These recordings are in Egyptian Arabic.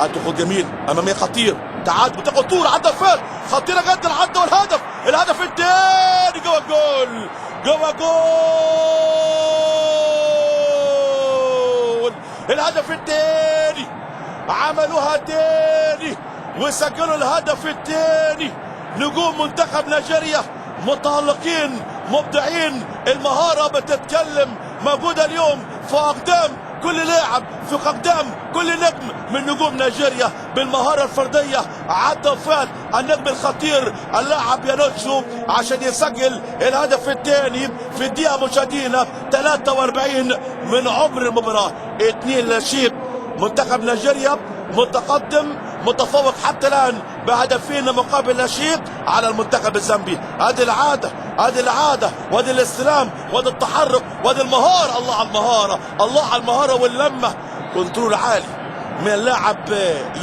هتدخل جميل امامية خطير، تعاد بتاخد طول، عدى فات خطيرة جدا، عدى والهدف، الهدف الثاني جوه الجول، جوه جول، الهدف الثاني، عملوها تاني وسجلوا الهدف الثاني. نجوم منتخب نيجيريا متألقين مبدعين، المهارة بتتكلم، موجودة اليوم في أقدام كل لاعب، في أقدام كل نجم من نجوم نيجيريا بالمهارة الفردية. عدى فات النجم الخطير اللاعب يانوتشو عشان يسجل الهدف الثاني في الدقيقة مشاهدينا 43 من عمر المباراة. 2-0، منتخب نيجيريا متقدم متفوق حتى الآن بهدفين مقابل لا شيء على المنتخب الزامبي. هذه العادة، هذه العادة، وادي الاستلام، وادي التحرك، وادي المهارة. الله على المهارة، الله على المهارة واللمة، control عالي من اللاعب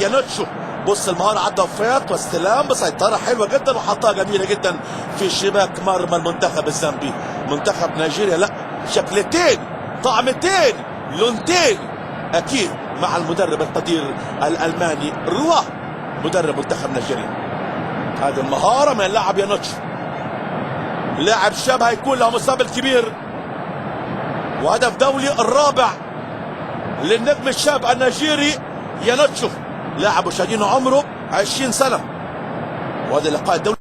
يانوتشو. بص المهارة، عدى فات واستلام بسيطرة حلوة جدا وحطها جميلة جدا في شباك مرمى المنتخب الزامبي. منتخب نيجيريا لا، شكلتين، طعمتين، لونتين، اكيد مع المدرب القدير الالماني روا مدرب منتخب نيجيريا. هذه المهارة من اللاعب يانوتشو، لاعب شاب هيكون له مستقبل كبير، وهدف دولي الرابع للنجم الشاب النيجيري يانوتشو، لاعب مشاهدين عمره 20 سنة، وهذا اللقاء الدولي.